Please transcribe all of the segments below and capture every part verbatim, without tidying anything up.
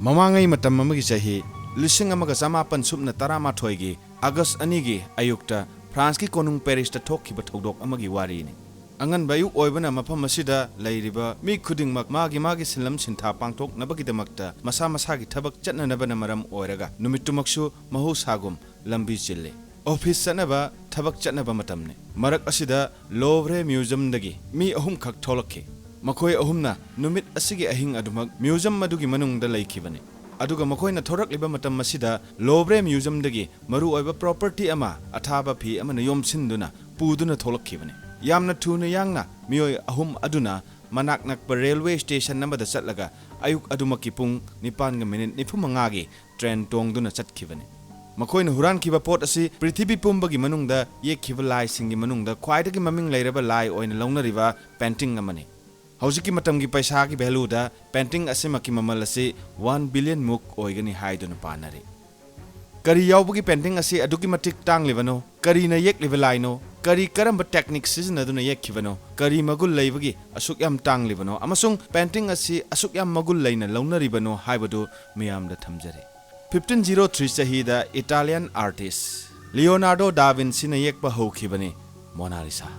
ꯃꯃꯥꯡꯉꯩ ꯃꯇꯝ ꯑꯃꯒꯤ ꯆꯍꯤ ꯂꯤꯁꯤꯡ ꯑꯃꯒ ꯆꯃꯥꯄꯟ ꯁꯨꯞꯅ ꯇꯔꯥꯃꯥꯊꯣꯏꯒꯤ ꯑꯥꯒꯁ ꯑꯅꯤꯒꯤ ꯑꯌꯨꯛꯇ ꯐ꯭ꯔꯥꯟꯁꯀꯤ ꯀꯣꯅꯨꯡ ꯄꯦꯔꯤꯁꯇ ꯊꯣꯛꯈꯤꯕ ꯊꯧꯗꯣꯛ ꯑꯃꯒꯤ ꯋꯥꯔꯤꯅꯤ꯫ ꯑꯉꯟꯕ ꯑꯌꯨꯛ ꯑꯣꯏꯕꯅ ꯃꯐꯝ ꯑꯁꯤꯗ ꯂꯩꯔꯤꯕ ꯃꯤ ꯈꯨꯗꯤꯡꯃꯛ ꯃꯥꯒꯤ ꯃꯥꯒꯤ ꯁꯤꯟꯂꯝ ꯁꯤꯟꯊꯥ ꯄꯥꯡꯊꯣꯛꯅꯕꯒꯤꯗꯃꯛꯇ ꯃꯁꯥ ꯃꯁꯥꯒꯤ ꯊꯕꯛ ꯆꯠꯅꯅꯕꯅ ꯃꯔꯝ ꯑꯣꯏꯔꯒ ꯅꯨꯃꯤꯠꯇꯨꯃꯛꯁꯨ ꯃꯍꯧꯁꯥꯒꯨꯝ ꯂꯝꯕꯤ ꯆꯤꯜꯂꯤ꯫ ꯑꯣꯐꯤꯁ ꯆꯠꯅꯕ, ꯊꯕꯛ ꯆꯠꯅꯕ ꯃꯇꯝꯅꯤ꯫ ꯃꯔꯛ ꯑꯁꯤꯗ ꯂꯣꯚ꯭ꯔꯦ ꯃ꯭ꯌꯨꯖꯤꯌꯝꯗꯒꯤ ꯃꯤ ꯑꯍꯨꯝꯈꯛ ꯊꯣꯛꯂꯛꯈꯤ꯫ ꯃꯈꯣꯏ ꯑꯍꯨꯝꯅ ꯅꯨꯃꯤꯠ ꯑꯁꯤꯒꯤ ꯑꯍꯤꯡ ꯑꯗꯨꯃꯛ ꯃ꯭ꯌꯨꯖꯤꯌꯝ ꯑꯗꯨꯒꯤ ꯃꯅꯨꯡꯗ ꯂꯩꯈꯤꯕꯅꯤ꯫ ꯑꯗꯨꯒ ꯃꯈꯣꯏꯅ ꯊꯣꯔꯛꯂꯤꯕ ꯃꯇꯝ ꯑꯁꯤꯗ ꯂꯣꯚ꯭ꯔꯦ ꯃ꯭ꯌꯨꯖꯤꯌꯝꯗꯒꯤ ꯃꯔꯨꯑꯣꯏꯕ ꯄ꯭ꯔꯣꯄꯔꯇꯤ ꯑꯃ ꯑꯊꯥꯕ ꯐꯤ ꯑꯃꯅ ꯌꯣꯝꯁꯤꯟꯗꯨꯅ ꯄꯨꯗꯨꯅ ꯊꯣꯛꯂꯛꯈꯤꯕꯅꯤ꯫ ꯌꯥꯝꯅ ꯊꯨꯅ ꯌꯥꯡꯅ ꯃꯤꯑꯣꯏ ꯑꯍꯨꯝ ꯑꯗꯨꯅ ꯃꯅꯥꯛ ꯅꯛꯄ ꯔꯦꯜꯋꯦ ꯁ꯭ꯇꯦꯁꯟ ꯑꯃꯗ ꯆꯠꯂꯒ ꯑꯌꯨꯛ ꯑꯗꯨꯃꯛꯀꯤ ꯄꯨꯡ ꯅꯤꯄꯥꯟꯒ ꯃꯤꯅꯤꯠ ꯅꯤꯐꯨ ꯃꯉꯥꯒꯤ ꯇ꯭ꯔꯦꯟ ꯇꯣꯡꯗꯨꯅ ꯆꯠꯈꯤꯕꯅꯤ꯫ ꯃꯈꯣꯏꯅ ꯍꯨꯔꯥꯟꯈꯤꯕ ꯄꯣꯠ ꯑꯁꯤ ꯄ꯭ꯔꯤꯊꯤꯕꯤ ꯄꯨꯝꯕꯒꯤ ꯃꯅꯨꯡꯗ ꯌꯦꯛꯈꯤꯕ ꯂꯥꯏꯁꯤꯡꯒꯤ ꯃꯅꯨꯡꯗ ꯈ꯭ꯋꯥꯏꯗꯒꯤ ꯃꯃꯤꯡ ꯂꯩꯔꯕ ꯂꯥꯏ ꯑꯣꯏꯅ ꯂꯧꯅꯔꯤꯕ ꯄꯦꯟꯇꯤꯡ ꯑꯃꯅꯤ꯫ ꯍꯧꯖꯤꯛꯀꯤ ꯃꯇꯝꯒꯤ ꯄꯩꯁꯥꯒꯤ ꯚꯦꯂꯨꯗ ꯄꯦꯟꯇꯤꯡ ꯑꯁꯤꯃꯛꯀꯤ ꯃꯃꯜ ꯑꯁꯤ ꯋꯥꯟ ꯕꯤꯂꯤꯌꯟ ꯃꯨꯛ ꯑꯣꯏꯒꯅꯤ ꯍꯥꯏꯗꯨꯅ ꯄꯥꯅꯔꯤ꯫ ꯀꯔꯤ ꯌꯥꯎꯕꯒꯤ ꯄꯦꯟꯇꯤꯡ ꯑꯁꯤ ꯑꯗꯨꯛꯀꯤ ꯃꯇꯤꯛ ꯇꯥꯡꯂꯤꯕꯅꯣ? ꯀꯔꯤꯅ ꯌꯦꯛꯂꯤꯕ ꯂꯥꯏꯅꯣ? ꯀꯔꯤ ꯀꯔꯝꯕ ꯇꯦꯛꯅꯤꯛ ꯁꯤꯖꯤꯟꯅꯗꯨꯅ ꯌꯦꯛꯈꯤꯕꯅꯣ? ꯀꯔꯤ ꯃꯒꯨꯟ ꯂꯩꯕꯒꯤ ꯑꯁꯨꯛ ꯌꯥꯝ ꯇꯥꯡꯂꯤꯕꯅꯣ? ꯑꯃꯁꯨꯡ ꯄꯦꯟꯇꯤꯡ ꯑꯁꯤ ꯑꯁꯨꯛ ꯌꯥꯝ ꯃꯒꯨꯟ ꯂꯩꯅ ꯂꯧꯅꯔꯤꯕꯅꯣ ꯍꯥꯏꯕꯗꯨ ꯃꯤꯌꯥꯝꯗ ꯊꯝꯖꯔꯤ꯫ ꯐꯤꯐꯇꯤꯟ ꯖꯤꯔꯣ ꯊ꯭ꯔꯤ ꯆꯍꯤꯗ ꯏꯇꯥꯂꯤꯌꯥꯟ ꯑꯥꯔꯇꯤꯁ ꯂꯤꯑꯣꯅꯥꯔꯗꯣ ꯗꯥ ꯚꯤꯟꯁꯤꯅ ꯌꯦꯛꯄ ꯍꯧꯈꯤꯕꯅꯤ ꯃꯣꯅꯥꯂꯤꯁꯥ꯫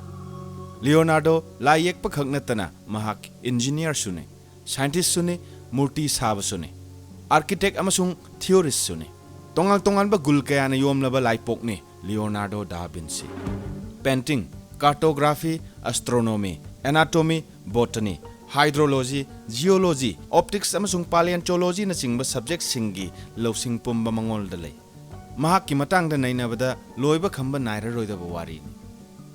ꯂꯤꯑꯣꯅꯥꯔꯗꯣ ꯂꯥꯏ ꯌꯦꯛꯄ ꯈꯛ ꯅꯠꯇꯅ ꯃꯍꯥꯛ ꯏꯟꯖꯤꯅꯤꯌꯔꯁꯨꯅꯤ, ꯁꯥꯏꯟꯇꯤꯁꯁꯨꯅꯤ, ꯃꯨꯔꯇꯤ ꯁꯥꯕꯁꯨꯅꯤ, ꯑꯥꯔꯀꯤꯇꯦꯛ ꯑꯃꯁꯨꯡ ꯊꯤꯑꯣꯔꯤꯁꯁꯨꯅꯤ꯫ ꯇꯣꯉꯥꯟ ꯇꯣꯉꯥꯟꯕ ꯒꯨꯜ ꯀꯌꯥꯅ ꯌꯣꯝꯂꯕ ꯂꯥꯏꯄꯣꯛꯅꯤ Leonardo da Vinci. Painting, cartography, astronomy, anatomy, botany, hydrology, geology, optics ꯑꯃꯁꯨꯡ ꯄꯥꯂꯤꯌꯟꯇꯣꯂꯣꯖꯤꯅꯆꯤꯡꯕ ꯁꯕꯖꯦꯛꯁꯤꯡꯒꯤ ꯂꯧꯁꯤꯡ ꯄꯨꯝꯕ ꯃꯉꯣꯟꯗ ꯂꯩ꯫ ꯃꯍꯥꯛꯀꯤ ꯃꯇꯥꯡꯗ ꯅꯩꯅꯕꯗ ꯂꯣꯏꯕ ꯈꯝꯕ ꯅꯥꯏꯔꯔꯣꯏꯗꯕ ꯋꯥꯔꯤꯅꯤ꯫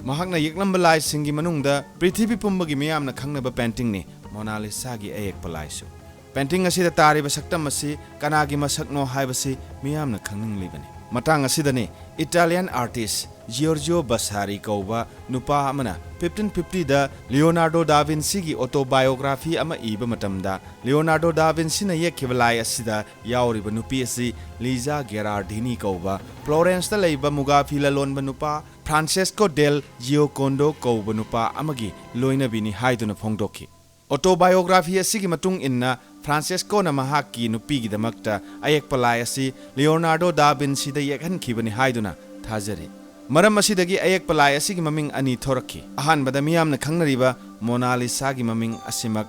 ꯃꯍꯥꯛꯅ ꯌꯦꯛꯂꯝꯕ ꯂꯥꯏꯁꯤꯡꯒꯤ ꯃꯅꯨꯡꯗ ꯄ꯭ꯔꯤꯊꯤꯕꯤ ꯄꯨꯝꯕꯒꯤ ꯃꯤꯌꯥꯝꯅ ꯈꯪꯅꯕ ꯄꯦꯟꯇꯤꯡꯅꯤ ꯃꯣꯅꯥꯂꯤꯁꯥꯒꯤ ꯑꯌꯦꯛꯄ ꯂꯥꯏꯁꯨ꯫ ꯄꯦꯟꯇꯤꯡ ꯑꯁꯤꯗ ꯇꯥꯔꯤꯕ ꯁꯛꯇꯝ ꯑꯁꯤ ꯀꯅꯥꯒꯤ ꯃꯁꯛꯅꯣ ꯍꯥꯏꯕꯁꯤ ꯃꯤꯌꯥꯝꯅ ꯈꯪꯅꯤꯡꯂꯤꯕꯅꯤ꯫ ꯃꯇꯥꯡ ꯑꯁꯤꯗꯅꯤ ꯏꯇꯥꯂꯤꯌꯥꯟ ꯑꯥꯔꯇꯤꯁ ꯖꯤꯑꯣꯔꯖꯤꯑꯣ ꯕꯁꯥꯔꯤ ꯀꯧꯕ ꯅꯨꯄꯥ ꯑꯃꯅ ꯐꯤꯐꯇꯤꯟ ꯐꯤꯐꯇꯤꯗ ꯂꯤꯑꯣꯅꯥꯔꯗꯣ ꯗꯥ ꯚꯤꯟꯁꯤꯒꯤ ꯑꯣꯇꯣꯕꯥꯏꯑꯣꯒ꯭ꯔꯥꯐꯤ ꯑꯃ ꯏꯕ ꯃꯇꯝꯗ, ꯂꯤꯑꯣꯅꯥꯔꯗꯣ ꯗꯥ ꯚꯤꯟꯁꯤꯅ ꯌꯦꯛꯈꯤꯕ ꯂꯥꯏ ꯑꯁꯤꯗ ꯌꯥꯎꯔꯤꯕ ꯅꯨꯄꯤ ꯑꯁꯤ ꯂꯤꯖꯥ ꯒꯦꯔꯥꯔꯗꯤꯅꯤ ꯀꯧꯕ ꯐ꯭ꯂꯣꯔꯦꯟꯁꯇ ꯂꯩꯕ ꯃꯨꯒꯥ ꯐꯤ ꯂꯂꯣꯟꯕ ꯅꯨꯄꯥ ꯐ꯭ꯔꯥꯟꯁꯦꯁꯀꯣ ꯗꯦꯜ ꯖꯤꯑꯣꯀꯣꯟꯗꯣ ꯀꯧꯕ ꯅꯨꯄꯥ ꯑꯃꯒꯤ ꯂꯣꯏꯅꯕꯤꯅꯤ ꯍꯥꯏꯗꯨꯅ ꯐꯣꯡꯗꯣꯛꯈꯤ꯫ ꯑꯣꯇꯣꯕꯥꯏꯑꯣꯒ꯭ꯔꯥꯐꯤ ꯑꯁꯤꯒꯤ ꯃꯇꯨꯡ ꯏꯟꯅ, ꯐ꯭ꯔꯥꯟꯁꯦꯁꯀꯣꯅ ꯃꯍꯥꯛꯀꯤ ꯅꯨꯄꯤꯒꯤꯗꯃꯛꯇ ꯑꯌꯦꯛꯄ ꯂꯥꯏ ꯑꯁꯤ ꯂꯤꯑꯣꯅꯥꯔꯗꯣ ꯗꯥ ꯚꯤꯟꯁꯤꯗ ꯌꯦꯛꯍꯟꯈꯤꯕꯅꯤ ꯍꯥꯏꯗꯨꯅ ꯊꯥꯖꯔꯤ꯫ ꯃꯔꯝ ꯑꯁꯤꯗꯒꯤ ꯑꯌꯦꯛꯄ ꯂꯥꯏ ꯑꯁꯤꯒꯤ ꯃꯃꯤꯡ ꯑꯅꯤ ꯊꯣꯔꯛꯈꯤ꯫ ꯑꯍꯥꯟꯕꯗ ꯃꯤꯌꯥꯝꯅ ꯈꯪꯅꯔꯤꯕ ꯃꯣꯅꯥꯂꯤꯁꯥꯒꯤ ꯃꯃꯤꯡ ꯑꯁꯤꯃꯛ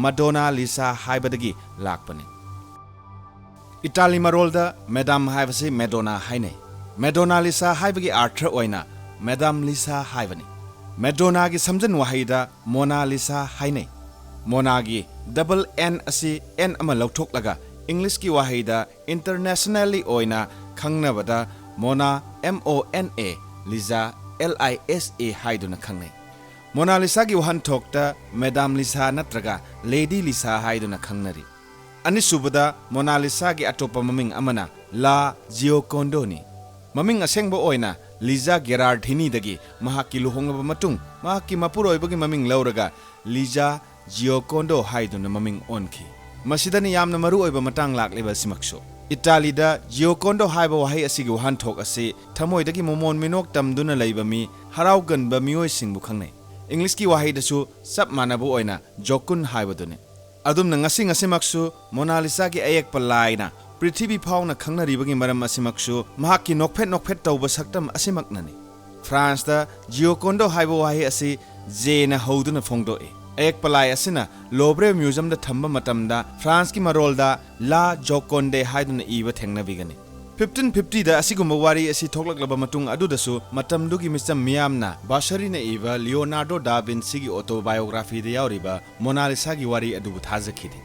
ꯃꯗꯣꯅꯥ ꯂꯤꯁꯥ ꯍꯥꯏꯕꯗꯒꯤ ꯂꯥꯛꯄꯅꯤ꯫ ꯏꯇꯥꯂꯤ ꯃꯔꯣꯜꯗ ꯃꯦꯗꯥꯝ ꯍꯥꯏꯕꯁꯤ ꯃꯦꯗꯣꯅꯥ ꯍꯥꯏꯅꯩ꯫ ꯃꯦꯗꯣꯅꯥ ꯂꯤꯁꯥ ꯍꯥꯏꯕꯒꯤ ꯑꯥꯔꯊ ꯑꯣꯏꯅ ꯃꯦꯗꯥꯝ ꯂꯤꯁꯥ ꯍꯥꯏꯕꯅꯤ꯫ ꯃꯦꯗꯣꯅꯥꯒꯤ ꯁꯝꯖꯟ ꯋꯥꯍꯩꯗ ꯃꯣꯅꯥ ꯂꯤꯁꯥ ꯍꯥꯏꯅꯩ꯫ ꯃꯣꯅꯥꯒꯤ ꯗꯕꯜ ꯑꯦꯟ ꯑꯁꯤ ꯑꯦꯟ ꯑꯃ ꯂꯧꯊꯣꯛꯂꯒ ꯏꯪꯂꯤꯁꯀꯤ ꯋꯥꯍꯩꯗ ꯏꯟꯇꯔꯅꯦꯁꯅꯦꯜꯂꯤ ꯑꯣꯏꯅ ꯈꯪꯅꯕꯗ Mona, M O N A, Liza, L I S A ꯍꯥꯏꯗꯨꯅ ꯈꯪꯅꯩ꯫ ꯃꯣꯅꯥꯂꯤꯁꯥꯒꯤ ꯋꯥꯍꯟꯊꯣꯛꯇ ꯃꯦꯗꯥꯝ ꯂꯤꯁꯥ ꯅꯠꯇ꯭ꯔꯒ ꯂꯦꯗꯤ ꯂꯤꯁꯥ ꯍꯥꯏꯗꯨꯅ ꯈꯪꯅꯔꯤ꯫ ꯑꯅꯤꯁꯨꯕꯗ ꯃꯣꯅꯥꯂꯤꯁꯥꯒꯤ ꯑꯇꯣꯞꯄ ꯃꯃꯤꯡ ꯑꯃꯅ ꯂꯥ ꯖꯤꯑꯣꯀꯣꯟꯗꯣꯅꯤ꯫ ꯃꯃꯤꯡ ꯑꯁꯦꯡꯕ ꯑꯣꯏꯅ ꯂꯤꯖꯥ ꯒꯦꯔꯥꯔꯗꯤꯅꯤꯗꯒꯤ ꯃꯍꯥꯛꯀꯤ ꯂꯨꯍꯣꯡꯂꯕ ꯃꯇꯨꯡ ꯃꯍꯥꯛꯀꯤ ꯃꯄꯨꯔꯣꯏꯕꯒꯤ ꯃꯃꯤꯡ ꯂꯧꯔꯒ ꯂꯤꯖꯥ ꯖꯤꯑꯣꯀꯣꯟꯗꯣ ꯍꯥꯏꯗꯨꯅ ꯃꯃꯤꯡ ꯑꯣꯟꯈꯤ꯫ ꯃꯁꯤꯗꯅꯤ ꯌꯥꯝꯅ ꯃꯔꯨ ꯑꯣꯏꯕ ꯃꯇꯥꯡ ꯂꯥꯛꯂꯤꯕ ꯑꯁꯤꯃꯛꯁꯨ꯫ ꯏꯇꯥꯂꯤꯗ ꯖꯤꯑꯣꯀꯣꯟꯗꯣ ꯍꯥꯏꯕ ꯋꯥꯍꯩ ꯑꯁꯤꯒꯤ ꯋꯥꯍꯟꯊꯣꯛ ꯑꯁꯤ ꯊꯃꯣꯏꯗꯒꯤ ꯃꯃꯣꯟ ꯃꯤꯅꯣꯛ ꯇꯝꯗꯨꯅ ꯂꯩꯕ ꯃꯤ, ꯍꯔꯥꯎꯒꯟꯕ ꯃꯤꯑꯣꯏꯁꯤꯡꯕꯨ ꯈꯪꯅꯩ꯫ ꯏꯪꯂꯤꯁꯀꯤ ꯋꯥꯍꯩꯗꯁꯨ ꯆꯞ ꯃꯥꯟꯅꯕ ꯑꯣꯏꯅ ꯖꯣꯀꯨꯟ ꯍꯥꯏꯕꯗꯨꯅꯤ꯫ ꯑꯗꯨꯝꯅ ꯉꯁꯤ ꯉꯁꯤꯃꯛꯁꯨ ꯃꯣꯅꯥꯂꯤꯁꯥꯒꯤ ꯑꯌꯦꯛꯄ ꯂꯥꯏꯅ ꯄ꯭ꯔꯤꯊꯤꯕꯤ ꯐꯥꯎꯅ ꯈꯪꯅꯔꯤꯕꯒꯤ ꯃꯔꯝ ꯑꯁꯤꯃꯛꯁꯨ ꯃꯍꯥꯛꯀꯤ ꯅꯣꯛꯐꯦꯠ ꯅꯣꯛꯐꯦꯠ ꯇꯧꯕ ꯁꯛꯇꯝ ꯑꯁꯤꯃꯛꯅꯅꯤ꯫ ꯐ꯭ꯔꯥꯟꯁꯇ ꯖꯤꯑꯣꯀꯣꯟꯗꯣ ꯍꯥꯏꯕ ꯋꯥꯍꯩ ꯑꯁꯤ ꯖꯦꯅ ꯍꯧꯗꯨꯅ ꯐꯣꯡꯗꯣꯛꯏ꯫ ꯑꯌꯦꯛꯄ ꯂꯥꯏ ꯑꯁꯤꯅ ꯂꯣꯕ꯭ꯔꯦ ꯃ꯭ꯌꯨꯖꯝꯗ ꯊꯝꯕ ꯃꯇꯝꯗ ꯐ꯭ꯔꯥꯟꯁꯀꯤ ꯃꯔꯣꯜꯗ ꯂꯥ ꯖꯣꯀꯣꯟꯗꯦ ꯍꯥꯏꯗꯨꯅ ꯏꯕ ꯊꯦꯡꯅꯕꯤꯒꯅꯤ꯫ ꯐꯤꯐꯇꯤꯟ ꯐꯤꯐꯇꯤꯗ ꯑꯁꯤꯒꯨꯝꯕ ꯋꯥꯔꯤ ꯑꯁꯤ ꯊꯣꯛꯂꯛꯂꯕ ꯃꯇꯨꯡ ꯑꯗꯨꯗꯁꯨ ꯃꯇꯝꯗꯨꯒꯤ ꯃꯤꯆꯝ ꯃꯤꯌꯥꯝꯅ ꯕꯥꯁꯔꯤꯅ ꯏꯕ ꯂꯤꯑꯣꯅꯥꯔꯗꯣ ꯗꯥ ꯚꯤꯟꯁꯤꯒꯤ ꯑꯣꯇꯣꯕꯥꯏꯑꯣꯒ꯭ꯔꯥꯐꯤꯗ ꯌꯥꯎꯔꯤꯕ ꯃꯣꯅꯥꯂꯤꯁꯥꯒꯤ ꯋꯥꯔꯤ ꯑꯗꯨꯕꯨ ꯊꯥꯖꯈꯤꯗꯦ꯫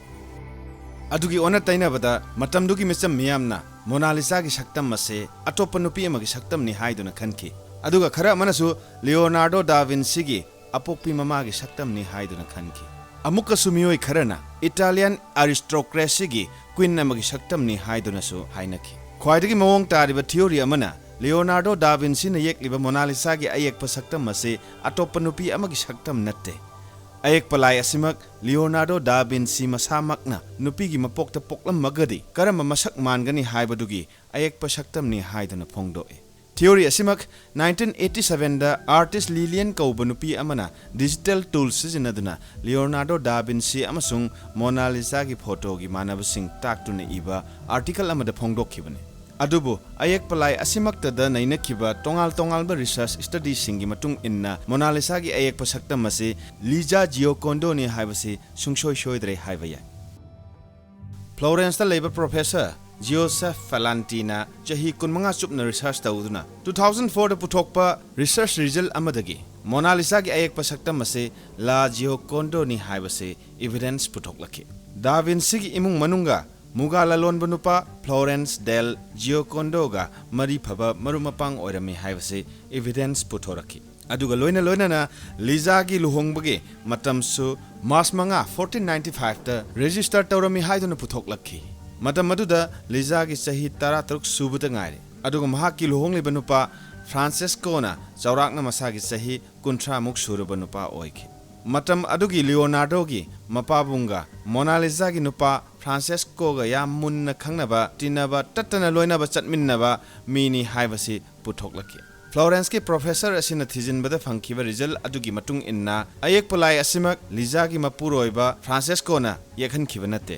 ꯑꯗꯨꯒꯤ ꯑꯣꯟꯅ ꯇꯩꯅꯕꯗ ꯃꯇꯝꯗꯨꯒꯤ ꯃꯤꯆꯝ ꯃꯤꯌꯥꯝꯅ ꯃꯣꯅꯥꯂꯤꯁꯥꯒꯤ ꯁꯛꯇꯝ ꯑꯁꯤ ꯑꯇꯣꯞꯄ ꯅꯨꯄꯤ ꯑꯃꯒꯤ ꯁꯛꯇꯝꯅꯤ ꯍꯥꯏꯗꯨꯅ ꯈꯟꯈꯤ꯫ ꯑꯗꯨꯒ ꯈꯔ ꯑꯃꯅꯁꯨ ꯂꯤꯑꯣꯅꯥꯔꯗꯣ ꯗꯥ ꯚꯤꯟꯁꯤꯒꯤ ꯑꯄꯣꯛꯄꯤ ꯃꯃꯥꯒꯤ ꯁꯛꯇꯝꯅꯤ ꯍꯥꯏꯗꯨꯅ ꯈꯟꯈꯤ꯫ ꯑꯃꯨꯛꯀꯁꯨ ꯃꯤꯑꯣꯏ ꯈꯔꯅ ꯏꯇꯥꯂꯤꯌꯥꯟ ꯑꯔꯤꯁꯇꯣꯀ꯭ꯔꯦꯁꯤꯒꯤ ꯀ꯭ꯋꯤꯟ ꯑꯃꯒꯤ ꯁꯛꯇꯝꯅꯤ ꯍꯥꯏꯗꯨꯅꯁꯨ ꯍꯥꯏꯅꯈꯤ꯫ ꯈ꯭ꯋꯥꯏꯗꯒꯤ ꯃꯑꯣꯡ ꯇꯥꯔꯤꯕ ꯊꯤꯑꯣꯔꯤ ꯑꯃꯅ ꯂꯤꯑꯣꯅꯥꯔꯗꯣ ꯗꯥ ꯚꯤꯟꯁꯤꯅ ꯌꯦꯛꯂꯤꯕ ꯃꯣꯅꯥꯂꯤꯁꯥꯒꯤ ꯑꯌꯦꯛꯄ ꯁꯛꯇꯝ ꯑꯁꯤ ꯑꯇꯣꯞꯄ ꯅꯨꯄꯤ ꯑꯃꯒꯤ ꯁꯛꯇꯝ ꯅꯠꯇꯦ꯫ ꯑꯌꯦꯛꯄ ꯂꯥꯏ ꯑꯁꯤꯃꯛ ꯂꯤꯑꯣꯅꯥꯔꯗꯣ ꯗꯥ ꯚꯤꯟꯁꯤ ꯃꯁꯥꯃꯛꯅ ꯅꯨꯄꯤꯒꯤ ꯃꯄꯣꯛꯇ ꯄꯣꯛꯂꯝꯃꯒꯗꯤ ꯀꯔꯝꯕ ꯃꯁꯛ ꯃꯥꯟꯒꯅꯤ ꯍꯥꯏꯕꯗꯨꯒꯤ ꯑꯌꯦꯛꯄ ꯁꯛꯇꯝꯅꯤ ꯍꯥꯏꯗꯨꯅ ꯐꯣꯡꯗꯣꯛꯏ꯫ Theory ꯑꯁꯤꯃꯛ nineteen eighty seven ꯗ artist Lillian ꯀꯧꯕ ꯅꯨꯄꯤ ꯑꯃꯅ digital tools ꯁꯤꯖꯤꯟꯅꯗꯨꯅ Leonardo da Vinci ꯑꯃꯁꯨꯡ Mona Lisa ꯒꯤ photo ꯒꯤ ꯃꯥꯟꯅꯕꯁꯤꯡ ꯇꯥꯛꯇꯨꯅ ꯏꯕ article ꯑꯃꯗ ꯐꯣꯡꯗꯣꯛꯈꯤꯕꯅꯤ꯫ ꯑꯗꯨꯕꯨ ꯑꯌꯦꯛꯄ ꯂꯥꯏ ꯑꯁꯤꯃꯛꯇꯗ ꯅꯩꯅꯈꯤꯕ ꯇꯣꯉꯥꯜ ꯇꯣꯉꯥꯜꯕ research study ꯁꯤꯡꯒꯤ ꯃꯇꯨꯡ ꯏꯟꯅ Mona Lisa ꯒꯤ ꯑꯌꯦꯛꯄ ꯁꯛꯇꯝ ꯑꯁꯤ Lisa Giocondo ꯅꯤ ꯍꯥꯏꯕꯁꯤ ꯁꯨꯡꯁꯣꯏ ꯁꯣꯏꯗ꯭ꯔꯦ ꯍꯥꯏꯕ ꯌꯥꯏ꯫ Florence ꯇ ꯂꯩꯕ professor Giuseppe Pallanti ꯅ ꯆꯍꯤ ꯀꯨꯟꯃꯉꯥ ꯆꯨꯞꯅ research ꯇꯧꯗꯨꯅ two thousand four ꯗ ꯄꯨꯊꯣꯛꯄ research result ꯑꯃꯗꯒꯤ Mona Lisa ꯒꯤ ꯑꯌꯦꯛꯄ ꯁꯛꯇꯝ ꯑꯁꯤ La Giocondo ꯅꯤ ꯍꯥꯏꯕꯁꯤ evidence ꯄꯨꯊꯣꯛꯂꯛꯈꯤ꯫ Da Vinci ꯒꯤ ꯏꯃꯨꯡ ꯃꯅꯨꯡꯒ ꯃꯨꯒꯥ ꯂꯂꯣꯟꯕ ꯅꯨꯄꯥ Florence del Giocondo ꯒ ꯃꯔꯤ ꯐꯕ ꯃꯔꯨꯞ ꯃꯄꯥꯡ ꯑꯣꯏꯔꯝꯃꯤ ꯍꯥꯏꯕꯁꯤ evidence ꯄꯨꯊꯣꯔꯛꯈꯤ꯫ ꯑꯗꯨꯒ ꯂꯣꯏꯅ ꯂꯣꯏꯅꯅ Lisa ꯒꯤ ꯂꯨꯍꯣꯡꯕꯒꯤ ꯃꯇꯝꯁꯨ March ꯃꯉꯥ, fourteen ninety five ꯇ register ꯇꯧꯔꯝꯃꯤ ꯍꯥꯏꯗꯨꯅ ꯄꯨꯊꯣꯛꯂꯛꯈꯤ꯫ ꯃꯇꯝ ꯑꯗꯨꯗ Lisa ꯒꯤ ꯆꯍꯤ ꯇꯔꯥꯇꯔꯨꯛ ꯁꯨꯕꯗ ꯉꯥꯏꯔꯤ꯫ ꯑꯗꯨꯒ ꯃꯍꯥꯛꯀꯤ ꯂꯨꯍꯣꯡꯂꯤꯕ ꯅꯨꯄꯥ Francesco ꯅ ꯆꯥꯎꯔꯥꯛꯅ ꯃꯁꯥꯒꯤ ꯆꯍꯤ ꯀꯨꯟꯊ꯭ꯔꯥ ꯃꯨꯛ ꯁꯨꯔꯕ ꯅꯨꯄꯥ ꯑꯣꯏꯈꯤ꯫ ꯃꯇꯝ ꯑꯗꯨꯒꯤ Leonardo ꯒꯤ ꯃꯄꯥꯕꯨꯡꯒ Mona Lisa ꯒꯤ ꯅꯨꯄꯥ Francesco ꯒ ꯌꯥꯝ ꯃꯨꯟꯅ ꯈꯪꯅꯕ, ꯇꯤꯟꯅꯕ, ꯇꯠꯇꯅ ꯂꯣꯏꯅꯕ ꯆꯠꯃꯤꯟꯅꯕ ꯃꯤꯅꯤ ꯍꯥꯏꯕꯁꯤ ꯄꯨꯊꯣꯛꯂꯛꯈꯤ꯫ Florence ꯀꯤ professor ꯑꯁꯤꯅ ꯊꯤꯖꯤꯟꯕꯗ ꯐꯪꯈꯤꯕ result ꯑꯗꯨꯒꯤ ꯃꯇꯨꯡ ꯏꯟꯅ ꯑꯌꯦꯛꯄ ꯂꯥꯏ ꯑꯁꯤꯃꯛ Lisa ꯒꯤ ꯃꯄꯨꯔꯣꯏꯕ Francesco ꯅ ꯌꯦꯛꯍꯟꯈꯤꯕ ꯅꯠꯇꯦ꯫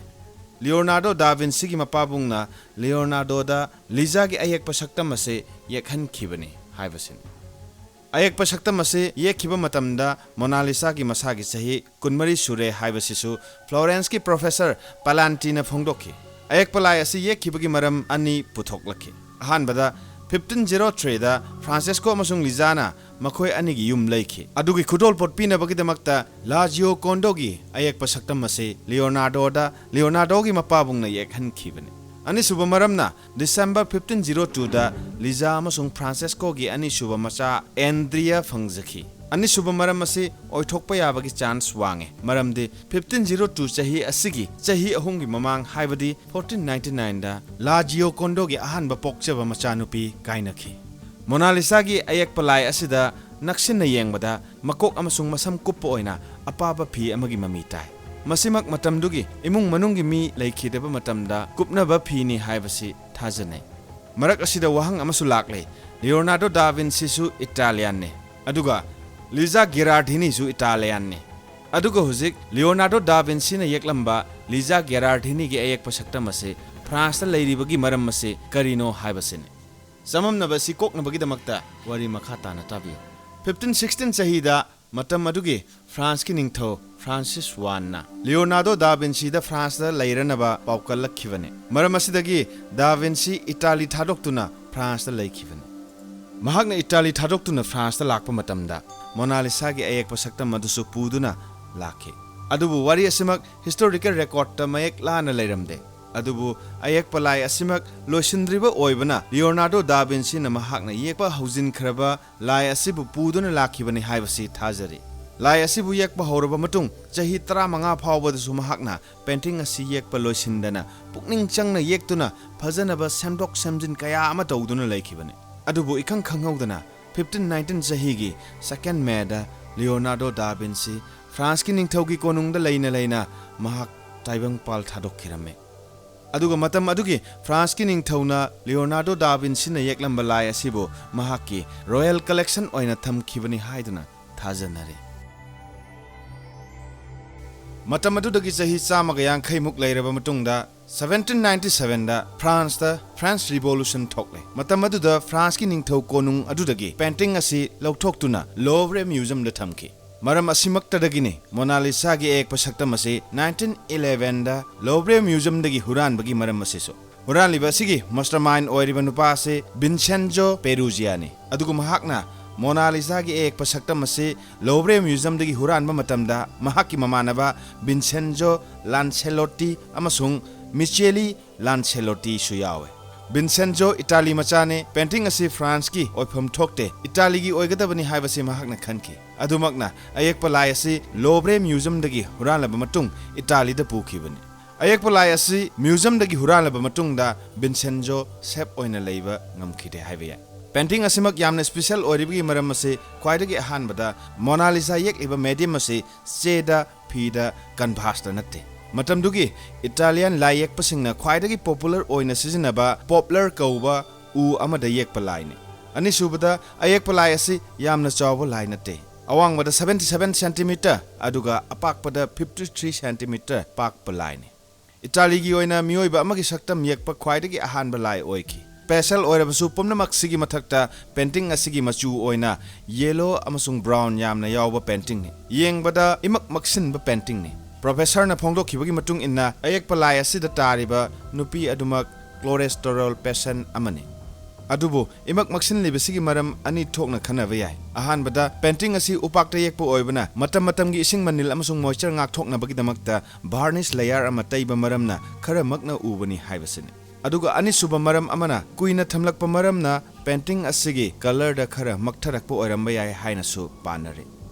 Leonardo da Vinci ꯒꯤ ꯃꯄꯥꯕꯨꯡꯅ Leonardo ꯗ Lisa ꯒꯤ ꯑꯌꯦꯛꯄ ꯁꯛꯇꯝ ꯑꯁꯤ ꯌꯦꯛꯍꯟꯈꯤꯕꯅꯤ ꯍꯥꯏꯕꯁꯤꯅꯤ꯫ ꯑꯌꯦꯛꯄ ꯁꯛꯇꯝ ꯑꯁꯤ ꯌꯦꯛꯈꯤꯕ ꯃꯇꯝꯗ Mona Lisa ꯒꯤ ꯃꯁꯥꯒꯤ ꯆꯍꯤ ꯀꯨꯟꯃꯔꯤ ꯁꯨꯔꯦ ꯍꯥꯏꯕꯁꯤꯁꯨ Florence ꯀꯤ professor Pallanti ꯅ ꯐꯣꯡꯗꯣꯛꯈꯤ꯫ ꯑꯌꯦꯛꯄ ꯂꯥꯏ ꯑꯁꯤ ꯌꯦꯛꯈꯤꯕꯒꯤ ꯃꯔꯝ ꯑꯅꯤ ꯄꯨꯊꯣꯛꯂꯛꯈꯤ꯫ ꯑꯍꯥꯟꯕꯗ, fifteen zero three ꯗ Francesco ꯑꯃꯁꯨꯡ Lisa ꯅ ꯃꯈꯣꯏ ꯑꯅꯤꯒꯤ ꯌꯨꯝ ꯂꯩꯈꯤ꯫ ꯑꯗꯨꯒꯤ ꯈꯨꯗꯣꯜꯄꯣꯠ ꯄꯤꯅꯕꯒꯤꯗꯃꯛꯇ La Giocondo ꯒꯤ ꯑꯌꯦꯛꯄ ꯁꯛꯇꯝ ꯑꯁꯤ Leonardo ꯗ, Leonardo ꯒꯤ ꯃꯄꯥꯕꯨꯡꯅ ꯌꯦꯛꯍꯟꯈꯤꯕꯅꯤ꯫ ꯑꯅꯤꯁꯨꯕ ꯃꯔꯝꯅ, December fifteen zero two ꯗ Lisa ꯑꯃꯁꯨꯡ Francesco ꯒꯤ ꯑꯅꯤꯁꯨꯕ ꯃꯆꯥ Andrea ꯐꯪꯖꯈꯤ꯫ ꯑꯅꯤꯁꯨꯕ ꯃꯔꯝ ꯑꯁꯤ ꯑꯣꯏꯊꯣꯛꯄ ꯌꯥꯕꯒꯤ chance ꯋꯥꯡꯉꯤ, ꯃꯔꯝꯗꯤ fifteen zero two ꯆꯍꯤ ꯑꯁꯤꯒꯤ ꯆꯍꯤ ꯑꯍꯨꯝꯒꯤ ꯃꯃꯥꯡ, ꯍꯥꯏꯕꯗꯤ fourteen ninety nine ꯗ La Giocondo ꯒꯤ ꯑꯍꯥꯟꯕ ꯄꯣꯛꯆꯕ ꯃꯆꯥꯅꯨꯄꯤ ꯀꯥꯏꯅꯈꯤ꯫ Mona Lisa ꯒꯤ ꯑꯌꯦꯛꯄ ꯂꯥꯏ ꯑꯁꯤꯗ ꯅꯛꯁꯤꯟꯅ ꯌꯦꯡꯕꯗ ꯃꯀꯣꯛ ꯑꯃꯁꯨꯡ ꯃꯁꯝ ꯀꯨꯞꯄ ꯑꯣꯏꯅ ꯑꯄꯥꯕ ꯐꯤ ꯑꯃꯒꯤ ꯃꯃꯤ ꯇꯥꯏ꯫ ꯃꯁꯤꯃꯛ ꯃꯇꯝꯗꯨꯒꯤ ꯏꯃꯨꯡ ꯃꯅꯨꯡꯒꯤ ꯃꯤ ꯂꯩꯈꯤꯗꯕ ꯃꯇꯝꯗ ꯀꯨꯞꯅꯕ ꯐꯤꯅꯤ ꯍꯥꯏꯕꯁꯤ ꯊꯥꯖꯅꯩ꯫ ꯃꯔꯛ ꯑꯁꯤꯗ ꯋꯥꯍꯪ ꯑꯃꯁꯨ ꯂꯥꯛꯂꯦ, ꯂꯤꯑꯣꯅꯥꯔꯗꯣ ꯗꯥ ꯚꯤꯟꯁꯤꯁꯨ ꯏꯇꯥꯂꯤꯌꯥꯟꯅꯦ, ꯑꯗꯨꯒ ꯂꯤꯖꯥ ꯒꯦꯔꯥꯔꯗꯤꯅꯤꯁꯨ ꯏꯇꯥꯂꯤꯌꯥꯟꯅꯦ꯫ ꯑꯗꯨꯒ ꯍꯧꯖꯤꯛ ꯂꯤꯑꯣꯅꯥꯔꯗꯣ ꯗꯥ ꯚꯤꯟꯁꯤꯅ ꯌꯦꯛꯂꯝꯕ ꯂꯤꯖꯥ ꯒꯦꯔꯥꯔꯗꯤꯅꯤꯒꯤ ꯑꯌꯦꯛꯄ ꯁꯛꯇꯝ ꯑꯁꯤ ꯐ꯭ꯔꯥꯟꯁꯇ ꯂꯩꯔꯤꯕꯒꯤ ꯃꯔꯝ ꯑꯁꯤ ꯀꯔꯤꯅꯣ ꯍꯥꯏꯕꯁꯤꯅꯤ꯫ ꯆꯃꯝꯅꯕ ꯑꯁꯤ ꯀꯣꯛꯅꯕꯒꯤꯗꯃꯛꯇ ꯋꯥꯔꯤ ꯃꯈꯥ ꯇꯥꯅ ꯇꯥꯕꯤꯌꯨ꯫ ꯐꯤꯐꯇꯤꯟ ꯁꯤꯛꯁꯇꯤꯟ ꯆꯍꯤꯗ ꯃꯇꯝ ꯑꯗꯨꯒꯤ ꯐ꯭ꯔꯥꯟꯁꯀꯤ ꯅꯤꯡꯊꯧ ꯐ꯭ꯔꯥꯟꯁꯤꯁ ꯋꯥꯟꯅ ꯂꯤꯑꯣꯅꯥꯔꯗꯣ ꯗꯥ ꯚꯤꯟꯁꯤꯗ ꯐ꯭ꯔꯥꯟꯁꯇ ꯂꯩꯔꯅꯕ ꯄꯥꯎꯀꯜꯂꯛꯈꯤꯕꯅꯤ꯫ ꯃꯔꯝ ꯑꯁꯤꯗꯒꯤ ꯗꯥ ꯚꯤꯟꯁꯤ ꯏꯇꯥꯂꯤ ꯊꯥꯗꯣꯛꯇꯨꯅ ꯐ꯭ꯔꯥꯟꯁꯇ ꯂꯩꯈꯤꯕꯅꯤ꯫ ꯃꯍꯥꯛꯅ ꯏꯇꯥꯂꯤ ꯊꯥꯗꯣꯛꯇꯨꯅ ꯐ꯭ꯔꯥꯟꯁꯇ ꯂꯥꯛꯄ ꯃꯇꯝꯗ ꯃꯣꯅꯥꯂꯤꯁꯥꯒꯤ ꯑꯌꯦꯛꯄ ꯁꯛꯇꯝ ꯑꯗꯨꯁꯨ ꯄꯨꯗꯨꯅ ꯂꯥꯛꯈꯤ꯫ ꯑꯗꯨꯕꯨ ꯋꯥꯔꯤ ꯑꯁꯤꯃꯛ ꯍꯤꯁꯇꯣꯔꯤꯀꯦꯜ ꯔꯦꯀꯣꯔꯗꯇ ꯃꯌꯦꯛ ꯂꯥꯅ ꯂꯩꯔꯝꯗꯦ꯫ ꯑꯗꯨꯕꯨ ꯑꯌꯦꯛꯄ ꯂꯥꯏ ꯑꯁꯤꯃꯛ ꯂꯣꯏꯁꯤꯟꯗ꯭ꯔꯤꯕ ꯑꯣꯏꯕꯅ ꯂꯤꯑꯣꯅꯥꯔꯗꯣ ꯗꯥ ꯚꯤꯟꯁꯤꯅ ꯃꯍꯥꯛꯅ ꯌꯦꯛꯄ ꯍꯧꯖꯤꯟꯈ꯭ꯔꯕ ꯂꯥꯏ ꯑꯁꯤꯕꯨ ꯄꯨꯗꯨꯅ ꯂꯥꯛꯈꯤꯕꯅꯤ ꯍꯥꯏꯕꯁꯤ ꯊꯥꯖꯔꯤ꯫ ꯂꯥꯏ ꯑꯁꯤꯕꯨ ꯌꯦꯛꯄ ꯍꯧꯔꯕ ꯃꯇꯨꯡ ꯆꯍꯤ ꯇꯔꯥꯃꯉꯥ ꯐꯥꯎꯕꯗꯁꯨ ꯃꯍꯥꯛꯅ ꯄꯦꯟꯇꯤꯡ ꯑꯁꯤ ꯌꯦꯛꯄ ꯂꯣꯏꯁꯤꯟꯗꯅ ꯄꯨꯛꯅꯤꯡ ꯆꯪꯅ ꯌꯦꯛꯇꯨꯅ ꯐꯖꯅꯕ ꯁꯦꯝꯗꯣꯛ ꯁꯦꯝꯖꯤꯟ ꯀꯌꯥ ꯑꯃ ꯇꯧꯗꯨꯅ ꯂꯩꯈꯤꯕꯅꯤ꯫ ꯑꯗꯨꯕꯨ ꯏꯈꯪ ꯈꯪꯍꯧꯗꯅ ꯐꯤꯐꯇꯤꯟ ꯅꯥꯏꯟꯇꯤꯟ ꯆꯍꯤꯒꯤ ꯁꯦꯀꯦꯟ ꯃꯦꯗ ꯂꯤꯑꯣꯅꯥꯔꯗꯣ ꯗꯥ ꯚꯤꯟꯁꯤ ꯐ꯭ꯔꯥꯟꯁꯀꯤ ꯅꯤꯡꯊꯧꯒꯤ ꯀꯣꯅꯨꯡꯗ ꯂꯩꯅ ꯂꯩꯅ ꯃꯍꯥꯛ ꯇꯥꯏꯕꯪꯄꯥꯜ ꯊꯥꯗꯣꯛꯈꯤꯔꯝꯃꯤ꯫ ꯑꯗꯨꯒ ꯃꯇꯝ ꯑꯗꯨꯒꯤ ꯐ꯭ꯔꯥꯟꯁꯀꯤ ꯅꯤꯡꯊꯧꯅ ꯂꯤꯑꯣꯅꯥꯔꯗꯣ ꯗꯥ ꯚꯤꯟꯁꯤꯅ ꯌꯦꯛꯂꯝꯕ ꯂꯥꯏ ꯑꯁꯤꯕꯨ ꯃꯍꯥꯛꯀꯤ ꯔꯣꯌꯦꯜ ꯀꯂꯦꯛꯁꯟ ꯑꯣꯏꯅ ꯊꯝꯈꯤꯕꯅꯤ ꯍꯥꯏꯗꯨꯅ ꯊꯥꯖꯅꯔꯤ꯫ ꯃꯇꯝ ꯑꯗꯨꯗꯒꯤ ꯆꯍꯤ ꯆꯥꯝꯃꯒ ꯌꯥꯡꯈꯩꯃꯨꯛ ꯂꯩꯔꯕ ꯃꯇꯨꯡꯗ, ꯁꯚꯦꯟꯇꯤꯟ ꯅꯥꯏꯟꯇꯤ ꯁꯚꯦꯟꯗ ꯐ꯭ꯔꯥꯟꯁꯇ ꯐ꯭ꯔꯦꯟꯁ ꯔꯤꯚꯣꯂꯨꯁꯟ ꯊꯣꯛꯂꯦ꯫ ꯃꯇꯝ ꯑꯗꯨꯗ ꯐ꯭ꯔꯥꯟꯁꯀꯤ ꯅꯤꯡꯊꯧ ꯀꯣꯅꯨꯡ ꯑꯗꯨꯗꯒꯤ ꯄꯦꯟꯇꯤꯡ ꯑꯁꯤ ꯂꯧꯊꯣꯛꯇꯨꯅ ꯂꯣꯚ꯭ꯔꯦ ꯃ꯭ꯌꯨꯖꯝꯗ ꯊꯝꯈꯤ꯫ ꯃꯔꯝ ꯑꯁꯤꯃꯛꯇꯗꯒꯤꯅꯤ ꯃꯣꯅꯥꯂꯤꯁꯥꯒꯤ ꯑꯌꯦꯛꯄ ꯁꯛꯇꯝ ꯑꯁꯤ ꯅꯥꯏꯟꯇꯤꯟ ꯏꯂꯦꯚꯦꯟꯗ ꯂꯣꯚ꯭ꯔꯦ ꯃ꯭ꯌꯨꯖꯝꯗꯒꯤ ꯍꯨꯔꯥꯟꯕꯒꯤ ꯃꯔꯝ ꯑꯁꯤꯁꯨ꯫ ꯍꯨꯔꯥꯟꯂꯤꯕ ꯑꯁꯤꯒꯤ ꯃꯁꯇꯔꯃꯥꯏꯟ ꯑꯣꯏꯔꯤꯕ ꯅꯨꯄꯥ ꯑꯁꯤ ꯚꯤꯟꯁꯦꯟꯖꯣ ꯄꯦꯔꯨꯖꯤꯌꯥꯅꯤ꯫ ꯑꯗꯨꯒ ꯃꯍꯥꯛꯅ ꯃꯣꯅꯥꯂꯤꯁꯥꯒꯤ ꯑꯌꯦꯛꯄ ꯁꯛꯇꯝ ꯑꯁꯤ ꯂꯣꯚ꯭ꯔꯦ ꯃ꯭ꯌꯨꯖꯝꯗꯒꯤ ꯍꯨꯔꯥꯟꯕ ꯃꯇꯝꯗ ꯃꯍꯥꯛꯀꯤ ꯃꯃꯥꯟꯅꯕ ꯚꯤꯟꯁꯦꯟꯖꯣ ꯂꯥꯟꯁꯦꯂꯣꯇꯤ ꯑꯃꯁꯨꯡ ꯃꯤꯆꯦꯂꯤ ꯂꯥꯟꯁꯦꯂꯣꯇꯤꯁꯨ ꯌꯥꯎꯋꯦ꯫ ꯚꯤꯟꯁꯦꯟꯖꯣ ꯏꯇꯥꯂꯤ ꯃꯆꯥꯅꯦ꯫ ꯄꯦꯟꯇꯤꯡ ꯑꯁꯤ ꯐ꯭ꯔꯥꯟꯁꯀꯤ ꯑꯣꯏꯐꯝ ꯊꯣꯛꯇꯦ, ꯏꯇꯥꯂꯤꯒꯤ ꯑꯣꯏꯒꯗꯕꯅꯤ ꯍꯥꯏꯕꯁꯤ ꯃꯍꯥꯛꯅ ꯈꯟꯈꯤ꯫ ꯑꯗꯨꯃꯛꯅ ꯑꯌꯦꯛꯄ ꯂꯥꯏ ꯑꯁꯤ ꯂꯣꯚ꯭ꯔꯦ ꯃ꯭ꯌꯨꯖꯝꯗꯒꯤ ꯍꯨꯔꯥꯟꯂꯕ ꯃꯇꯨꯡ ꯏꯇꯥꯂꯤꯗ ꯄꯨꯈꯤꯕꯅꯤ꯫ ꯑꯌꯦꯛꯄ ꯂꯥꯏ ꯑꯁꯤ ꯃ꯭ꯌꯨꯖꯝꯗꯒꯤ ꯍꯨꯔꯥꯟꯂꯕ ꯃꯇꯨꯡꯗ ꯚꯤꯟꯁꯦꯟꯖꯣ ꯁꯦꯐ ꯑꯣꯏꯅ ꯂꯩꯕ ꯉꯝꯈꯤꯗꯦ ꯍꯥꯏꯕ ꯌꯥꯏ꯫ ꯄꯦꯟꯇꯤꯡ ꯑꯁꯤꯃꯛ ꯌꯥꯝꯅ ꯁ꯭ꯄꯦꯁꯤꯌꯦꯜ ꯑꯣꯏꯔꯤꯕꯒꯤ ꯃꯔꯝ ꯑꯁꯤ ꯈ꯭ꯋꯥꯏꯗꯒꯤ ꯑꯍꯥꯟꯕꯗ ꯃꯣꯅꯥꯂꯤꯁꯥ ꯌꯦꯛꯂꯤꯕ ꯃꯦꯗꯤꯌꯝ ꯑꯁꯤ ꯆꯦꯗ, ꯐꯤꯗ, ꯀꯟꯚꯥꯁꯇ ꯅꯠꯇꯦ꯫ ꯃꯇꯝꯗꯨꯒꯤ ꯏꯇꯥꯂꯤꯌꯥꯟ ꯂꯥꯏ ꯌꯦꯛꯄꯁꯤꯡꯅ ꯈ꯭ꯋꯥꯏꯗꯒꯤ ꯄꯣꯄꯨꯂꯔ ꯑꯣꯏꯅ ꯁꯤꯖꯤꯟꯅꯕ ꯄꯣꯞꯂꯔ ꯀꯧꯕ ꯎ ꯑꯃꯗ ꯌꯦꯛꯄ ꯂꯥꯏꯅꯤ꯫ ꯑꯅꯤꯁꯨꯕꯗ, ꯑꯌꯦꯛꯄ ꯂꯥꯏ ꯑꯁꯤ ꯌꯥꯝꯅ ꯆꯥꯎꯕ ꯂꯥꯏ ꯅꯠꯇꯦ꯫ ꯑꯋꯥꯡꯕꯗ seventy seven centimeter, ꯑꯗꯨꯒ ꯑꯄꯥꯛꯄꯗ fifty three centimeter ꯄꯥꯛꯄ ꯂꯥꯏꯅꯤ꯫ ꯏꯇꯥꯂꯤꯒꯤ ꯑꯣꯏꯅ ꯃꯤꯑꯣꯏꯕ ꯑꯃꯒꯤ ꯁꯛꯇꯝ ꯌꯦꯛꯄ ꯈ꯭ꯋꯥꯏꯗꯒꯤ ꯑꯍꯥꯟꯕ ꯂꯥꯏ ꯑꯣꯏꯈꯤ꯫ Pastel ꯑꯣꯏꯔꯕꯁꯨ, ꯄꯨꯝꯅꯃꯛꯁꯤꯒꯤ ꯃꯊꯛꯇ painting ꯑꯁꯤꯒꯤ ꯃꯆꯨ ꯑꯣꯏꯅ yellow ꯑꯃꯁꯨꯡ brown ꯌꯥꯝꯅ ꯌꯥꯎꯕ paintingꯅꯤ꯫ ꯌꯦꯡꯕꯗ ꯏꯃꯛ ꯃꯛꯁꯤꯟꯕ paintingꯅꯤ꯫ Professorꯅ ꯐꯣꯡꯗꯣꯛꯈꯤꯕꯒꯤ ꯃꯇꯨꯡ ꯏꯟꯅ, ꯑꯌꯦꯛꯄ ꯂꯥꯏ ꯑꯁꯤꯗ ꯇꯥꯔꯤꯕ ꯅꯨꯄꯤ ꯑꯗꯨꯃꯛ Cloristorel Pastel ꯑꯃꯅꯤ꯫ ꯑꯗꯨꯕꯨ ꯏꯃꯛ ꯃꯛꯁꯤꯟꯂꯤꯕꯁꯤꯒꯤ ꯃꯔꯝ ꯑꯅꯤ ꯊꯣꯛꯅ ꯈꯟꯅꯕ ꯌꯥꯏ꯫ ꯑꯍꯥꯟꯕꯗ, painting ꯑꯁꯤ ꯎꯄꯥꯛꯇ ꯌꯦꯛꯄ ꯑꯣꯏꯕꯅ, ꯃꯇꯝ ꯃꯇꯝꯒꯤ ꯏꯁꯤꯡ ꯃꯅꯤꯜ ꯑꯃꯁꯨꯡ moisture ꯉꯥꯛꯊꯣꯛꯅꯕꯒꯤꯗꯃꯛꯇ varnish layer ꯑꯃ ꯇꯩꯕ ꯃꯔꯝꯅ ꯈꯔ ꯃꯛꯅ ꯎꯕꯅꯤ ꯍꯥꯏꯕꯁꯤꯅꯤ꯫ ꯑꯗꯨꯒ ꯑꯅꯤꯁꯨꯕ ꯃꯔꯝ ꯑꯃꯅ, ꯀꯨꯏꯅ ꯊꯝꯂꯛꯄ ꯃꯔꯝꯅ painting ꯑꯁꯤꯒꯤ colourꯗ ꯈꯔ ꯃꯛꯊꯔꯛꯄ ꯑꯣꯏꯔꯝꯕ ꯌꯥꯏ ꯍꯥꯏꯅꯁꯨ ꯄꯥꯅꯔꯤ꯫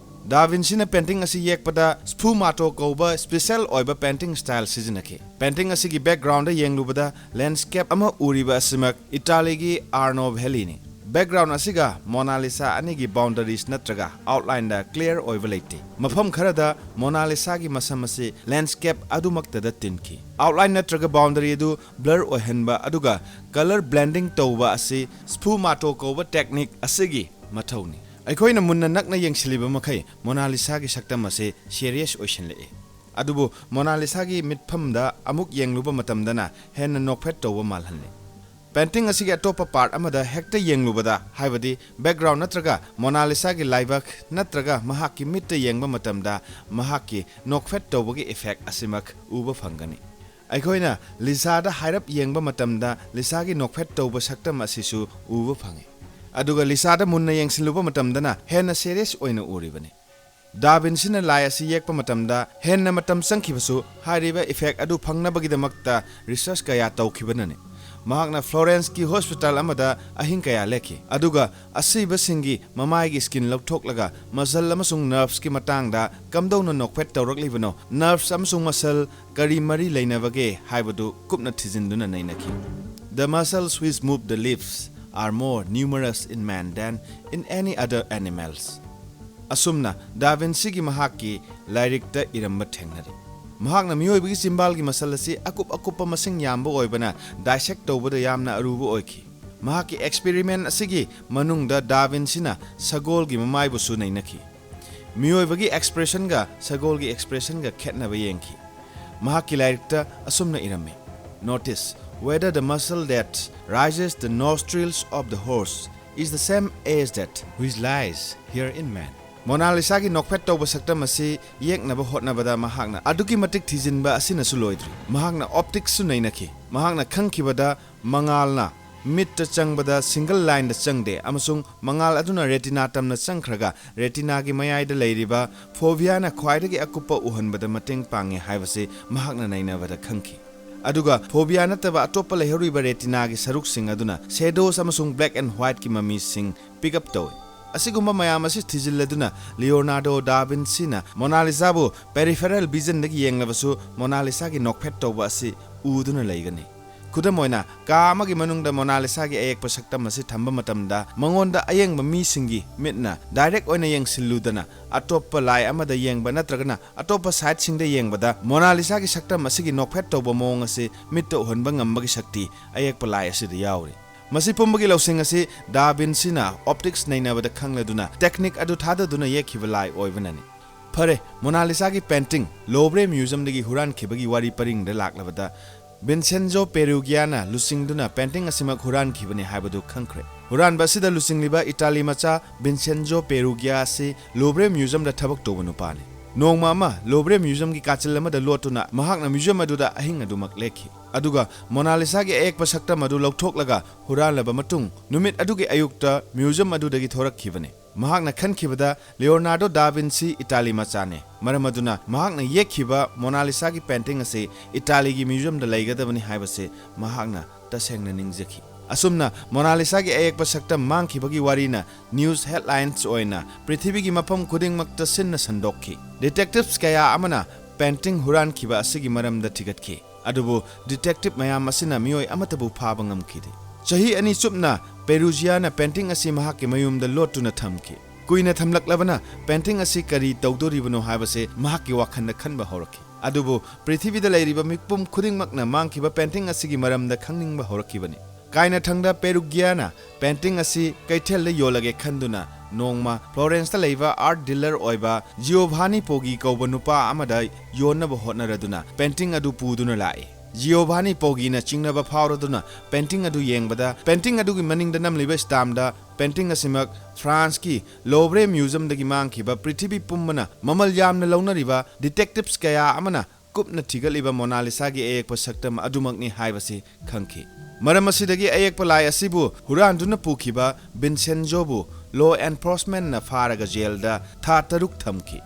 ꯗꯥ ꯚꯤꯟꯁꯤꯅ painting ꯑꯁꯤ ꯌꯦꯛꯄꯗ sfumato ꯀꯧꯕ special ꯑꯣꯏꯕ painting style ꯁꯤꯖꯤꯟꯅꯈꯤ꯫ Painting ꯑꯁꯤꯒꯤ backgroundꯗ ꯌꯦꯡꯂꯨꯕꯗ, landscape ꯑꯃ ꯎꯔꯤꯕ ꯑꯁꯤꯃꯛ ꯏꯇꯥꯂꯤꯒꯤ Arno Valleyꯅꯤ꯫ Background ꯑꯁꯤꯒ Mona Lisa ꯑꯅꯤꯒꯤ boundaries ꯅꯠꯇ꯭ꯔꯒ outlineꯗ clear ꯑꯣꯏꯕ ꯂꯩꯇꯦ꯫ ꯃꯐꯝ ꯈꯔꯗ Mona Lisaꯒꯤ ꯃꯁꯝ ꯑꯁꯤ landscape ꯑꯗꯨꯃꯛꯇꯗ ꯇꯤꯟꯈꯤ꯫ Outline ꯅꯠꯇ꯭ꯔꯒ boundary ꯑꯗꯨ blur ꯑꯣꯏꯍꯟꯕ ꯑꯗꯨꯒ colour blending ꯇꯧꯕ ꯑꯁꯤ sfumato ꯀꯧꯕ technique ꯑꯁꯤꯒꯤ ꯃꯊꯧꯅꯤ꯫ ꯑꯩꯈꯣꯏꯅ ꯃꯨꯟꯅ ꯅꯛꯅ ꯌꯦꯡꯁꯤꯜꯂꯤꯕ ꯃꯈꯩ Mona Lisaꯒꯤ ꯁꯛꯇꯝ ꯑꯁꯤ serious ꯑꯣꯏꯁꯤꯜꯂꯛꯏ꯫ ꯑꯗꯨꯕꯨ Mona Lisaꯒꯤ ꯃꯤꯠꯐꯝꯗ ꯑꯃꯨꯛ ꯌꯦꯡꯂꯨꯕ ꯃꯇꯝꯗꯅ ꯍꯦꯟꯅ ꯅꯣꯛꯐꯦꯠ ꯇꯧꯕ ꯃꯥꯜꯍꯜꯂꯤ꯫ Painting ꯑꯁꯤꯒꯤ ꯑꯇꯣꯞꯄ part ꯑꯃꯗ ꯍꯦꯛꯇ ꯌꯦꯡꯂꯨꯕꯗ, ꯍꯥꯏꯕꯗꯤ background ꯅꯠꯇ꯭ꯔꯒ Mona Lisaꯒꯤ ꯂꯥꯏꯕꯛ ꯅꯠꯇ꯭ꯔꯒ ꯃꯍꯥꯛꯀꯤ ꯃꯤꯠꯇ ꯌꯦꯡꯕ ꯃꯇꯝꯗ ꯃꯍꯥꯛꯀꯤ ꯅꯣꯛꯐꯦꯠ ꯇꯧꯕꯒꯤ effect ꯑꯁꯤꯃꯛ ꯎꯕ ꯐꯪꯒꯅꯤ꯫ ꯑꯩꯈꯣꯏꯅ Lisaꯗ ꯍꯥꯏꯔꯞ ꯌꯦꯡꯕ ꯃꯇꯝꯗ Lisaꯒꯤ ꯅꯣꯛꯐꯦꯠ ꯇꯧꯕ ꯁꯛꯇꯝ ꯑꯁꯤꯁꯨ ꯎꯕ ꯐꯪꯏ꯫ ꯑꯗꯨꯒ Lisaꯗ ꯃꯨꯟꯅ ꯌꯦꯡꯁꯤꯜꯂꯨꯕ ꯃꯇꯝꯗꯅ ꯍꯦꯟꯅ serious ꯑꯣꯏꯅ ꯎꯔꯤꯕꯅꯤ꯫ ꯗꯥ ꯚꯤꯟꯁꯤꯅ ꯂꯥꯏ ꯑꯁꯤ ꯌꯦꯛꯄ ꯃꯇꯝꯗ ꯍꯦꯟꯅ ꯃꯇꯝ ꯆꯪꯈꯤꯕꯁꯨ ꯍꯥꯏꯔꯤꯕ effect ꯑꯗꯨ ꯐꯪꯅꯕꯒꯤꯗꯃꯛꯇ research ꯀꯌꯥ ꯇꯧꯈꯤꯕꯅꯅꯤ꯫ ꯃꯍꯥꯛꯅ Florenceꯀꯤ hospital ꯑꯃꯗ ꯑꯍꯤꯡ ꯀꯌꯥ ꯂꯦꯛꯈꯤ, ꯑꯗꯨꯒ ꯑꯁꯤꯕꯁꯤꯡꯒꯤ ꯃꯃꯥꯏꯒꯤ skin ꯂꯧꯊꯣꯛꯂꯒ muscle ꯑꯃꯁꯨꯡ nervesꯀꯤ ꯃꯇꯥꯡꯗ ꯀꯝꯗꯧꯅ ꯅꯣꯛꯐꯦꯠ ꯇꯧꯔꯛꯂꯤꯕꯅꯣ, nerves ꯑꯃꯁꯨꯡ muscle ꯀꯔꯤ ꯃꯔꯤ ꯂꯩꯅꯕꯒꯦ ꯍꯥꯏꯕꯗꯨ ꯀꯨꯞꯅ ꯊꯤꯖꯤꯟꯗꯨꯅ ꯅꯩꯅꯈꯤ꯫ The muscles which move the lips are more numerous in man than in any other animals. ꯑꯁꯨꯝꯅ ꯗꯥ ꯚꯤꯟꯁꯤꯒꯤ ꯃꯍꯥꯛꯀꯤ ꯂꯥꯏꯔꯤꯛꯇ ꯏꯔꯝꯕ ꯊꯦꯡꯅꯔꯤ꯫ ꯃꯍꯥꯛꯅ ꯃꯤꯑꯣꯏꯕꯒꯤ ꯆꯤꯝꯕꯥꯜꯒꯤ muscle ꯑꯁꯤ ꯑꯀꯨꯞ ꯑꯀꯨꯞꯄ ꯃꯁꯤꯡ ꯌꯥꯝꯕ ꯑꯣꯏꯕꯅ dissect ꯇꯧꯕꯗ ꯌꯥꯝꯅ ꯑꯔꯨꯕ ꯑꯣꯏꯈꯤ꯫ ꯃꯍꯥꯛꯀꯤ experiment ꯑꯁꯤꯒꯤ ꯃꯅꯨꯡꯗ ꯗꯥ ꯚꯤꯟꯁꯤꯅ ꯁꯒꯣꯜꯒꯤ ꯃꯃꯥꯏꯕꯨꯁꯨ ꯅꯩꯅꯈꯤ꯫ ꯃꯤꯑꯣꯏꯕꯒꯤ expressionꯒ ꯁꯒꯣꯜꯒꯤ expressionꯒ ꯈꯦꯠꯅꯕ ꯌꯦꯡꯈꯤ꯫ ꯃꯍꯥꯛꯀꯤ ꯂꯥꯏꯔꯤꯛꯇ ꯑꯁꯨꯝꯅ ꯏꯔꯝꯃꯤ: "Notice whether the muscle that rises the nostrils of the horse is the same as that which lies here in man." ꯃꯣꯅꯥꯂꯤꯁꯥꯒꯤ ꯅꯣꯛꯐꯦꯠ ꯇꯧꯕ ꯁꯛꯇꯝ ꯑꯁꯤ ꯌꯦꯛꯅꯕ ꯍꯣꯠꯅꯕꯗ ꯃꯍꯥꯛꯅ ꯑꯗꯨꯛꯀꯤ ꯃꯇꯤꯛ ꯊꯤꯖꯤꯟꯕ ꯑꯁꯤꯅꯁꯨ ꯂꯣꯏꯗ꯭ꯔꯤ꯫ ꯃꯍꯥꯛꯅ opticsꯁꯨ ꯅꯩꯅꯈꯤ꯫ ꯃꯍꯥꯛꯅ ꯈꯪꯈꯤꯕꯗ ꯃꯉꯥꯜꯅ ꯃꯤꯠꯇ ꯆꯪꯕꯗ single lineꯗ ꯆꯪꯗꯦ ꯑꯃꯁꯨꯡ ꯃꯉꯥꯜ ꯑꯗꯨꯅ retina ꯇꯝꯅ ꯆꯪꯈ꯭ꯔꯒ retinaꯒꯤ ꯃꯌꯥꯏꯗ ꯂꯩꯔꯤꯕ foveaꯅ ꯈ꯭ꯋꯥꯏꯗꯒꯤ ꯑꯀꯨꯞꯄ ꯎꯍꯟꯕꯗ ꯃꯇꯦꯡ ꯄꯥꯡꯉꯤ ꯍꯥꯏꯕꯁꯤ ꯃꯍꯥꯛꯅ ꯅꯩꯅꯕꯗ ꯈꯪꯈꯤ꯫ ꯑꯗꯨꯒ fovea ꯅꯠꯇꯕ ꯑꯇꯣꯞꯄ ꯂꯩꯍꯧꯔꯤꯕ retinaꯒꯤ ꯁꯔꯨꯛꯁꯤꯡ ꯑꯗꯨꯅ shadows ꯑꯃꯁꯨꯡ black and whiteꯀꯤ ꯃꯃꯤꯁꯤꯡ pick up ꯇꯧꯏ꯫ ꯑꯁꯤꯒꯨꯝꯕ ꯃꯌꯥꯝ ꯑꯁꯤ ꯊꯤꯖꯤꯜꯂꯗꯨꯅ ꯂꯤꯑꯣꯅꯥꯔꯗꯣ ꯗꯥ ꯚꯤꯟꯁꯤꯅ ꯃꯣꯅꯥꯂꯤꯁꯥꯕꯨ peripheral visionꯗꯒꯤ ꯌꯦꯡꯂꯕꯁꯨ ꯃꯣꯅꯥꯂꯤꯁꯥꯒꯤ ꯅꯣꯛꯐꯦꯠ ꯇꯧꯕ ꯑꯁꯤ ꯎꯗꯨꯅ ꯂꯩꯒꯅꯤ꯫ ꯈꯨꯗꯝ ꯑꯣꯏꯅ, ꯀꯥ ꯑꯃꯒꯤ ꯃꯅꯨꯡꯗ ꯃꯣꯅꯥꯂꯤꯁꯥꯒꯤ ꯑꯌꯦꯛꯄ ꯁꯛꯇꯝ ꯑꯁꯤ ꯊꯝꯕ ꯃꯇꯝꯗ ꯃꯉꯣꯟꯗ ꯑꯌꯦꯡꯕ ꯃꯤꯁꯤꯡꯒꯤ ꯃꯤꯠꯅ direct ꯑꯣꯏꯅ ꯌꯦꯡꯁꯤꯜꯂꯨꯗꯅ ꯑꯇꯣꯞꯄ ꯂꯥꯏ ꯑꯃꯗ ꯌꯦꯡꯕ ꯅꯠꯇ꯭ꯔꯒꯅ ꯑꯇꯣꯞꯄ sideꯁꯤꯡꯗ ꯌꯦꯡꯕꯗ ꯃꯣꯅꯥꯂꯤꯁꯥꯒꯤ ꯁꯛꯇꯝ ꯑꯁꯤꯒꯤ ꯅꯣꯛꯐꯦꯠ ꯇꯧꯕ ꯃꯑꯣꯡ ꯑꯁꯤ ꯃꯤꯠꯇ ꯎꯍꯟꯕ ꯉꯝꯕꯒꯤ ꯁꯛꯇꯤ ꯑꯌꯦꯛꯄ ꯂꯥꯏ ꯑꯁꯤꯗ ꯌꯥꯎꯔꯤ꯫ ꯃꯁꯤ ꯄꯨꯝꯕꯒꯤ ꯂꯧꯁꯤꯡ ꯑꯁꯤ ꯗꯥ ꯚꯤꯟꯁꯤꯅ optics ꯅꯩꯅꯕꯗ ꯈꯪꯂꯗꯨꯅ technique ꯑꯗꯨ ꯊꯥꯗꯗꯨꯅ ꯌꯦꯛꯈꯤꯕ ꯂꯥꯏ ꯑꯣꯏꯕꯅꯅꯤ꯫ ꯐꯔꯦ, ꯃꯣꯅꯥꯂꯤꯁꯥꯒꯤ painting Louvre Museumꯗꯒꯤ ꯍꯨꯔꯥꯟꯈꯤꯕꯒꯤ ꯋꯥꯔꯤ ꯄꯔꯤꯡꯗ ꯂꯥꯛꯂꯕꯗ, ꯚꯤꯟꯁꯦꯟꯖꯣ ꯄꯦꯔꯨꯒꯤꯌꯥꯅ ꯂꯨꯆꯤꯡꯗꯨꯅ painting ꯑꯁꯤꯃꯛ ꯍꯨꯔꯥꯟꯈꯤꯕꯅꯤ ꯍꯥꯏꯕꯗꯨ ꯈꯪꯈ꯭ꯔꯦ꯫ ꯍꯨꯔꯥꯟꯕ ꯑꯁꯤꯗ ꯂꯨꯆꯤꯡꯂꯤꯕ ꯏꯇꯥꯂꯤ ꯃꯆꯥ ꯚꯤꯟꯁꯦꯟꯖꯣ ꯄꯦꯔꯨꯒꯤꯌꯥ ꯑꯁꯤ Louvre Museumꯗ ꯊꯕꯛ ꯇꯧꯕ ꯅꯨꯄꯥꯅꯤ꯫ ꯅꯣꯡꯃ ꯑꯃ Louvre Museumꯒꯤ ꯀꯥꯆꯤꯜ ꯑꯃꯗ ꯂꯣꯠꯇꯨꯅ ꯃꯍꯥꯛꯅ museum ꯑꯗꯨꯗ ꯑꯍꯤꯡ ꯑꯗꯨꯃꯛ ꯂꯦꯛꯈꯤ꯫ ꯑꯗꯨꯒ ꯃꯣꯅꯥꯂꯤꯁꯥꯒꯤ ꯑꯌꯦꯛꯄ ꯁꯛꯇꯝ ꯑꯗꯨ ꯂꯧꯊꯣꯛꯂꯒ ꯍꯨꯔꯥꯜꯂꯕ ꯃꯇꯨꯡ, ꯅꯨꯃꯤꯠ ꯑꯗꯨꯒꯤ ꯑꯌꯨꯛꯇ museum ꯑꯗꯨꯗꯒꯤ ꯊꯣꯔꯛꯈꯤꯕꯅꯤ꯫ ꯃꯍꯥꯛꯅ ꯈꯟꯈꯤꯕꯗ ꯂꯤꯑꯣꯅꯥꯔꯗꯣ ꯗꯥ ꯚꯤꯟꯁꯤ ꯏꯇꯥꯂꯤ ꯃꯆꯥꯅꯤ, ꯃꯔꯝ ꯑꯗꯨꯅ ꯃꯍꯥꯛꯅ ꯌꯦꯛꯈꯤꯕ ꯃꯣꯅꯥꯂꯤꯁꯥꯒꯤ painting ꯑꯁꯤ ꯏꯇꯥꯂꯤꯒꯤ museumꯗ ꯂꯩꯒꯗꯕꯅꯤ ꯍꯥꯏꯕꯁꯤ ꯃꯍꯥꯛꯅ ꯇꯁꯦꯡꯅ ꯅꯤꯡꯖꯈꯤ꯫ ꯑꯁꯨꯝꯅ ꯃꯣꯅꯥꯂꯤꯁꯥꯒꯤ ꯑꯌꯦꯛꯄ ꯁꯛꯇꯝ ꯃꯥꯡꯈꯤꯕꯒꯤ ꯋꯥꯔꯤꯅ news headlines ꯑꯣꯏꯅ ꯄ꯭ꯔꯤꯊꯤꯕꯤꯒꯤ ꯃꯐꯝ ꯈꯨꯗꯤꯡꯃꯛꯇ ꯁꯤꯟꯅ ꯁꯟꯗꯣꯛꯈꯤ꯫ Detectives ꯀꯌꯥ ꯑꯃꯅ painting ꯍꯨꯔꯥꯟꯈꯤꯕ ꯑꯁꯤꯒꯤ ꯃꯔꯝꯗ ꯊꯤꯒꯠꯈꯤ꯫ ꯑꯗꯨꯕꯨ detective ꯃꯌꯥꯝ ꯑꯁꯤꯅ ꯃꯤꯑꯣꯏ ꯑꯃꯠꯇꯕꯨ ꯐꯥꯕ ꯉꯝꯈꯤꯗꯦ꯫ ꯆꯍꯤ ꯑꯅꯤ ꯆꯨꯞꯅ ꯄꯦꯔꯨꯖꯤꯌꯥꯅ painting ꯑꯁꯤ ꯃꯍꯥꯛꯀꯤ ꯃꯌꯨꯝꯗ ꯂꯣꯠꯇꯨꯅ ꯊꯝꯈꯤ꯫ ꯀꯨꯏꯅ ꯊꯝꯂꯛꯂꯕꯅ painting ꯑꯁꯤ ꯀꯔꯤ ꯇꯧꯗꯣꯔꯤꯕꯅꯣ ꯍꯥꯏꯕꯁꯤ ꯃꯍꯥꯛꯀꯤ ꯋꯥꯈꯜꯗ ꯈꯟꯕ ꯍꯧꯔꯛꯈꯤ꯫ ꯑꯗꯨꯕꯨ ꯄ꯭ꯔꯤꯊꯤꯕꯤꯗ ꯂꯩꯔꯤꯕ ꯃꯤꯄꯨꯝ ꯈꯨꯗꯤꯡꯃꯛꯅ ꯃꯥꯡꯈꯤꯕ painting ꯑꯁꯤꯒꯤ ꯃꯔꯝꯗ ꯈꯪꯅꯤꯡꯕ ꯍꯧꯔꯛꯈꯤꯕꯅꯤ꯫ ꯀꯥꯏꯅꯊꯪꯗ ꯄꯦꯔꯨꯒꯤꯌꯥꯅ painting ꯑꯁꯤ ꯀꯩꯊꯦꯜꯗ ꯌꯣꯜꯂꯒꯦ ꯈꯟꯗꯨꯅ ꯅꯣꯡꯃ Florence ꯇ ꯂꯩꯕ art dealer ꯑꯣꯏꯕ ꯖꯤꯑꯣꯚꯥꯅꯤ ꯄꯣꯒꯤ ꯀꯧꯕ ꯅꯨꯄꯥ ꯑꯃꯗ ꯌꯣꯟꯅꯕ ꯍꯣꯠꯅꯔꯗꯨꯅ painting ꯑꯗꯨ ꯄꯨꯗꯨꯅ ꯂꯥꯛꯏ꯫ ꯖꯤꯑꯣꯚꯥꯅꯤ ꯄꯣꯒꯤꯅ ꯆꯤꯡꯅꯕ ꯐꯥꯎꯔꯗꯨꯅ painting ꯑꯗꯨ ꯌꯦꯡꯕꯗ, painting ꯑꯗꯨꯒꯤ ꯃꯅꯤꯡꯗ ꯅꯝꯂꯤꯕ stamp ꯗ painting ꯑꯁꯤꯃꯛ France ꯀꯤ Louvre Museum ꯗꯒꯤ ꯃꯥꯡꯈꯤꯕ ꯄ꯭ꯔꯤꯊꯤꯕꯤ ꯄꯨꯝꯕꯅ ꯃꯃꯜ ꯌꯥꯝꯅ ꯂꯧꯅꯔꯤꯕ detectives ꯀꯌꯥ ꯑꯃꯅ ꯀꯨꯞꯅ ꯊꯤꯒꯠꯂꯤꯕ ꯃꯣꯅꯥꯂꯤꯁꯥꯒꯤ ꯑꯌꯦꯛꯄ ꯁꯛꯇꯝ ꯑꯗꯨꯃꯛꯅꯤ ꯍꯥꯏꯕꯁꯤ ꯈꯪꯈꯤ꯫ ꯃꯔꯝ ꯑꯁꯤꯗꯒꯤ ꯑꯌꯦꯛꯄ ꯂꯥꯏ ꯑꯁꯤꯕꯨ ꯍꯨꯔꯥꯟꯗꯨꯅ ꯄꯨꯈꯤꯕ ꯚꯤꯟꯁꯦꯟꯖꯣꯕꯨ law enforcement ꯅ ꯐꯥꯔꯒ jail ꯗ ꯊꯥ ꯇꯔꯨꯛ ꯊꯝꯈꯤ꯫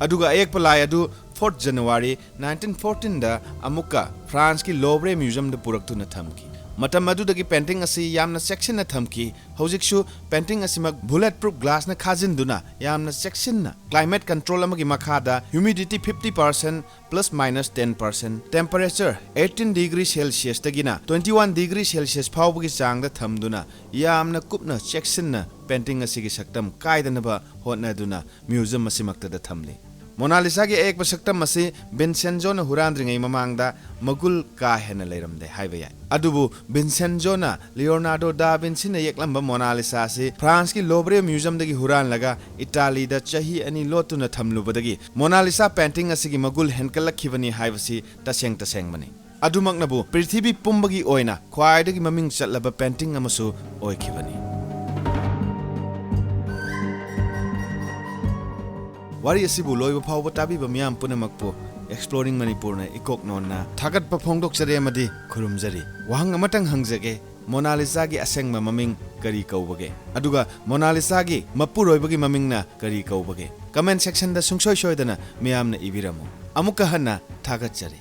ꯑꯗꯨꯒ ꯑꯌꯦꯛꯄ ꯂꯥꯏ ꯑꯗꯨ fourth January nineteen fourteen ꯗ ꯑꯃꯨꯛꯀ France ꯀꯤ Louvre Museum ꯗ ꯄꯨꯔꯛꯇꯨꯅ ꯊꯝꯈꯤ꯫ ꯃꯇꯝ ꯑꯗꯨꯗꯒꯤ painting ꯑꯁꯤ ꯌꯥꯝꯅ ꯆꯦꯛꯁꯤꯟꯅ ꯊꯝꯈꯤ꯫ ꯍꯧꯖꯤꯛꯁꯨ painting ꯑꯁꯤꯃꯛ bullet proof glass ꯅ ꯈꯥꯖꯤꯟꯗꯨꯅ ꯌꯥꯝꯅ ꯆꯦꯛꯁꯤꯟꯅ climate control ꯑꯃꯒꯤ ꯃꯈꯥꯗ humidity fifty percent plus minus ten percent, temperature eighteen degree Celsius ꯗꯒꯤꯅ twenty one degree Celsius ꯐꯥꯎꯕꯒꯤ ꯆꯥꯡꯗ ꯊꯝꯗꯨꯅ ꯌꯥꯝꯅ ꯀꯨꯞꯅ ꯆꯦꯛꯁꯤꯟꯅ painting ꯑꯁꯤꯒꯤ ꯁꯛꯇꯝ ꯀꯥꯏꯗꯅꯕ ꯍꯣꯠꯅꯗꯨꯅ museum ꯑꯁꯤꯃꯛꯇꯗ ꯊꯝꯂꯤ꯫ ꯃꯣꯅꯥꯂꯤꯁꯥꯒꯤ ꯑꯌꯦꯛꯄ ꯁꯛꯇꯝ ꯑꯁꯤ ꯚꯤꯟꯁꯦꯟꯖꯣꯅ ꯍꯨꯔꯥꯟꯗ꯭ꯔꯤꯉꯩ ꯃꯃꯥꯡꯗ ꯃꯒꯨꯜ ꯀꯥ ꯍꯦꯟꯅ ꯂꯩꯔꯝꯗꯦ ꯍꯥꯏꯕ ꯌꯥꯏ꯫ ꯑꯗꯨꯕꯨ ꯚꯤꯟꯁꯦꯟꯖꯣꯅ ꯂꯤꯑꯣꯅꯥꯔꯗꯣ ꯗꯥ ꯚꯤꯟꯁꯤꯅ ꯌꯦꯛꯂꯝꯕ ꯃꯣꯅꯥꯂꯤꯁꯥ ꯑꯁꯤ France ꯀꯤ Louvre Museum ꯗꯒꯤ ꯍꯨꯔꯥꯟꯂꯒ ꯏꯇꯥꯂꯤꯗ ꯆꯍꯤ ꯑꯅꯤ ꯂꯣꯠꯇꯨꯅ ꯊꯝꯂꯨꯕꯗꯒꯤ ꯃꯣꯅꯥꯂꯤꯁꯥ painting ꯑꯁꯤꯒꯤ ꯃꯒꯨꯜ ꯍꯦꯟꯀꯠꯂꯛꯈꯤꯕꯅꯤ ꯍꯥꯏꯕꯁꯤ ꯇꯁꯦꯡ ꯇꯁꯦꯡꯕꯅꯤ꯫ ꯑꯗꯨꯃꯛꯅꯕꯨ ꯄ꯭ꯔꯤꯊꯤꯕꯤ ꯄꯨꯝꯕꯒꯤ ꯑꯣꯏꯅ ꯈ꯭ꯋꯥꯏꯗꯒꯤ ꯃꯃꯤꯡ ꯆꯠꯂꯕ painting ꯑꯃꯁꯨ ꯑꯣꯏꯈꯤꯕꯅꯤ꯫ ꯋꯥꯔꯤ ꯑꯁꯤꯕꯨ ꯂꯣꯏꯕ ꯐꯥꯎꯕ ꯇꯥꯕꯤꯕ ꯃꯤꯌꯥꯝ ꯄꯨꯝꯅꯃꯛꯄꯨ Exploring Manipur ꯅ ꯏꯀꯣꯛ ꯅꯣꯟꯅ ꯊꯥꯒꯠꯄ ꯐꯣꯡꯗꯣꯛꯆꯔꯤ ꯑꯃꯗꯤ ꯈꯨꯔꯨꯝꯖꯔꯤ꯫ ꯋꯥꯍꯪ ꯑꯃꯇꯪ ꯍꯪꯖꯒꯦ, ꯃꯣꯅꯥꯂꯤꯁꯥꯒꯤ ꯑꯁꯦꯡꯕ ꯃꯃꯤꯡ ꯀꯔꯤ ꯀꯧꯕꯒꯦ? ꯑꯗꯨꯒ ꯃꯣꯅꯥꯂꯤꯁꯥꯒꯤ ꯃꯄꯨꯔꯣꯏꯕꯒꯤ ꯃꯃꯤꯡꯅ ꯀꯔꯤ ꯀꯧꯕꯒꯦ? Comment section ꯗ ꯁꯨꯡꯁꯣꯏ ꯁꯣꯏꯗꯅ ꯃꯤꯌꯥꯝꯅ ꯏꯕꯤꯔꯝꯃꯨ꯫ ꯑꯃꯨꯛꯀ ꯍꯟꯅ ꯊꯥꯒꯠꯆꯔꯤ꯫